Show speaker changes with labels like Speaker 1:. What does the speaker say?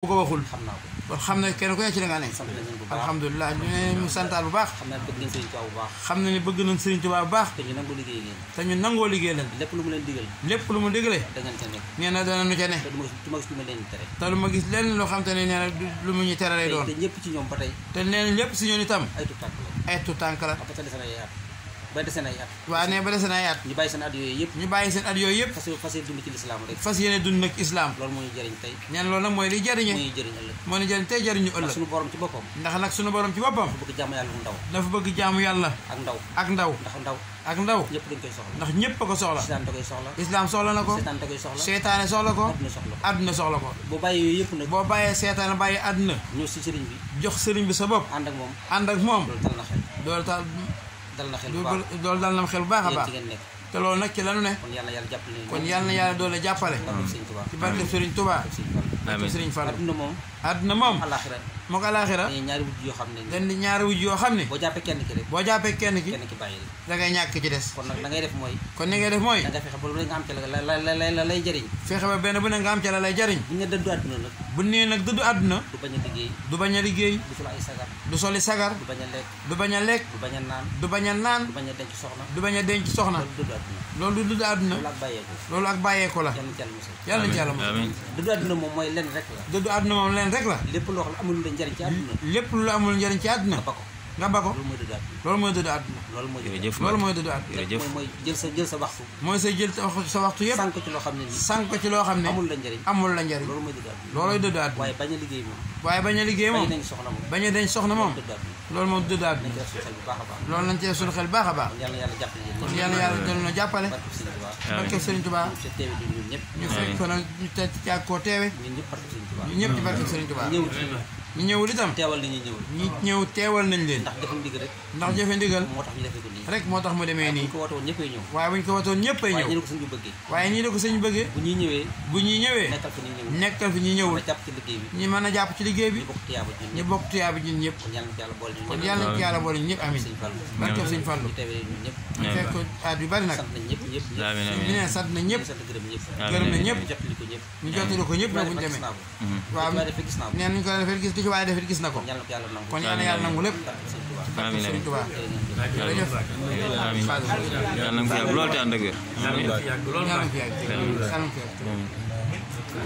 Speaker 1: bu ko waxul
Speaker 2: xam naa ko
Speaker 1: kon xam ne kenn ku ne ci la nga ne alhamdulilah ñu ne mu santaal bu baax xam na ne bëgg nañ Sëriñ Tuubaa bu baax
Speaker 2: te ñu nangoo liggéey ngeen
Speaker 1: te ñu nangoo liggéey leen
Speaker 2: lépp lu mu leen digal
Speaker 1: lépp lu mu digale
Speaker 2: da ngeen ca nekk
Speaker 1: nee na dana nu ca ne
Speaker 2: te du ma gis lu ma leen tere
Speaker 1: te lu ma gis lenn loo xam te ne nee na lu mu ñu tere lay doon
Speaker 2: te ñëpp ci ñoom ba tey
Speaker 1: te nee na ñëpp si ñoom itam
Speaker 2: ay tu tànk la
Speaker 1: ay tu tànk la
Speaker 2: après des na ay at ba dese na ay at
Speaker 1: waa ne ba dese na ay at
Speaker 2: ñu bàyyi seen at yooyu yëpp
Speaker 1: ñu bàyyi seen at yooyu yëpp
Speaker 2: fas yéene dund ci lislaam rek
Speaker 1: fas yéene dund nag islam
Speaker 2: loolu moo ñu jëriñ tey
Speaker 1: nee na loolu nag mooy li jëriñe
Speaker 2: moo ñu jëriñ ëllëg
Speaker 1: moo ñu jëriñ tey jëriñu ëllëg
Speaker 2: suñu borom ci boppam
Speaker 1: ndax nag suñu borom ci boppam
Speaker 2: dafa bëgg jaamu yàlla mu ndaw
Speaker 1: dafa bëgg jaamu yàlla
Speaker 2: ak ndaw
Speaker 1: ak ndaw
Speaker 2: ndax ndaw
Speaker 1: ak ndaw
Speaker 2: ñëpp dañ koy soxla
Speaker 1: ndax ñëpp a ko soxla
Speaker 2: islam da koy soxla
Speaker 1: islam soxla na ko
Speaker 2: seetaan da koy soxla
Speaker 1: seetaane soxla ko
Speaker 2: adduna soxla ko
Speaker 1: àdduna soxla ko
Speaker 2: boo bàyyi yooyu yëpp nag
Speaker 1: boo bàyyee seetaane bàyyi àdduna
Speaker 2: ñëw si sëriñ bi
Speaker 1: jox sëriñ bi sa bopp
Speaker 2: ànd ak moom
Speaker 1: ànd ak moom
Speaker 2: loolu dal na xel
Speaker 1: loolu tax
Speaker 2: dal na xel bu baax
Speaker 1: loolu dal na xel bu baax a
Speaker 2: yéen
Speaker 1: baax
Speaker 2: ci ngeen nekk
Speaker 1: te loolu nag ci lanu ne
Speaker 2: kon yàlla yàlla jàppale leen
Speaker 1: kon yàlla na yàlla doole jàppale ci barke Sëriñ Tuubaa barke Sëriñ Fall
Speaker 2: adduna moom
Speaker 1: àdduna moom
Speaker 2: alaxira
Speaker 1: moo ko alaaxira
Speaker 2: dañuy ñaari wujj yoo xam ne
Speaker 1: dañ di ñaari wujj yoo xam ne
Speaker 2: boo jàppee kenn ki rek
Speaker 1: boo jàppee kenn ki
Speaker 2: kenn ki bàyyi
Speaker 1: da ngay ñàkk ci des
Speaker 2: kon nag da ngay def mooy
Speaker 1: kon ni ngay def mooy
Speaker 2: da nga fexe ba lu nga am ci la lay jëriñ
Speaker 1: fexe ba benn bu ne nga am ca la lay jariñ
Speaker 2: bu ñu ne dëddu adduna nag
Speaker 1: bu nee nag dëddu àdduna
Speaker 2: du bañ a liggéey
Speaker 1: du bañ a liggéey
Speaker 2: du sol ay sagar
Speaker 1: du soli sagar
Speaker 2: du bañ a lekk
Speaker 1: du bañ a lekk
Speaker 2: du bañ a naan
Speaker 1: du bañ a naan
Speaker 2: du bañ a denc soxna
Speaker 1: du bañ a denc soxna
Speaker 2: loolu dëddu adduna
Speaker 1: loolu du dëddu àdduna
Speaker 2: loolu ak bàyyeeku
Speaker 1: loolu ak bàyyeeko la
Speaker 2: yàlla na ci yàlla musal
Speaker 1: yàlla nañ ci yàlla musal
Speaker 2: dëddu adduna moom mooy lenn rek la
Speaker 1: dëddu àdduna moom leen rek la
Speaker 2: lépp loo xam ne amul la njëriñ ci adduna
Speaker 1: lépp lu amul njëriñ ci àdduna
Speaker 2: nga ba ko
Speaker 1: nga ba ko
Speaker 2: loolu mooy dëddu adduna
Speaker 1: loolu mooy dëddu àdduna
Speaker 2: loolu mooy
Speaker 1: loolu mooy dëddu àdduna
Speaker 2: jërëjëf mooy jël sa waxtu
Speaker 1: mooy sa jël sa waxtu yëpp
Speaker 2: sànq ci loo xam ne nii
Speaker 1: sànq ko ci loo xam ne
Speaker 2: amul la njëriñ
Speaker 1: amul la njëriñ
Speaker 2: loolu mooy dëddu adduna
Speaker 1: looloy dëddu àdduna
Speaker 2: waaye bañ a liggéey moom
Speaker 1: waaye bañ a liggéey moom
Speaker 2: bañ nañ soxna moom
Speaker 1: bañ a denc soxna moom
Speaker 2: dëddu adduna
Speaker 1: loolu moom dëddu àdduna
Speaker 2: nañ ci def suñu xel bu baax a baax
Speaker 1: loolu nañ ci def suñu xel baax a baax
Speaker 2: yàlla yàlla jàppale yéen
Speaker 1: kon yàlla yàlla doon na jàppale barke Sëriñ Tuubaa
Speaker 2: te teewe di ñun ñëpp
Speaker 1: ñu fekk ko nag ñu te caag koo teewe
Speaker 2: ñun ñëpp barke Sëriñ Tuubaa
Speaker 1: ñu ñëpp ci barke Sëriñ Tuubaa
Speaker 2: ñëw
Speaker 1: ñu ñëwul itam
Speaker 2: teewal li ñuy ñëwul
Speaker 1: ñi ñëw teewal nañ leen
Speaker 2: ndax defuñ digg rek
Speaker 1: ndax jëfe ndigal
Speaker 2: moo tax ñu defee ko nii
Speaker 1: rek moo tax mu demee nii
Speaker 2: bu ko woote woon ñëppay ñëw
Speaker 1: waaye buñ ko watoon ñëppay
Speaker 2: waaye
Speaker 1: ñëw
Speaker 2: ñu ne ko sëñ bi bëggee
Speaker 1: waaye ñii la ko sëñ bëggee
Speaker 2: bu ñuy ñëwee
Speaker 1: bu ñuy ñëwee
Speaker 2: nekkal fi ñuy ñëwul
Speaker 1: nekkal fi ñi ñëwul
Speaker 2: nga jàpp ci liggéey bi
Speaker 1: ñi mën a jàpp ci liggéey bi
Speaker 2: ñu bokk tiyaaba ñun
Speaker 1: ñu
Speaker 2: ñëpp
Speaker 1: bokk tuyaa bi ñun ñëpp
Speaker 2: kon yàlla na ci yàlla boole ñun
Speaker 1: kon
Speaker 2: ñëpp
Speaker 1: yàlla na ci yàlla boole ñun ñëpp amiin
Speaker 2: sëñ Fallu
Speaker 1: barke Sëñ Fallu
Speaker 2: ñu teewee ñun ñëpp
Speaker 1: ñu fekk ko at yu bari nag
Speaker 2: sant nañ ñëpp ñëpp
Speaker 1: ñu ne sant na ñëpp
Speaker 2: sant gërëm ñëpp
Speaker 1: gërëm na ñëpp
Speaker 2: ñu jottali ko ñëpp
Speaker 1: ñu jottali ko ñëpp nag buñu demee waaw
Speaker 2: waaw defee gis naa ko
Speaker 1: nee nañu ko defee gis li ci waaye defee gis na ko
Speaker 2: kon yàlla na ko yàlla nangu
Speaker 1: kon yàlla na yàlla nangu lépp barke Sëriñ Tuubaa jërëjëf
Speaker 3: amiin yàlla na ko fi yàgg lool te ànd ak wér amiin
Speaker 1: yàlla na fi yàgg yàlla na fi yàgg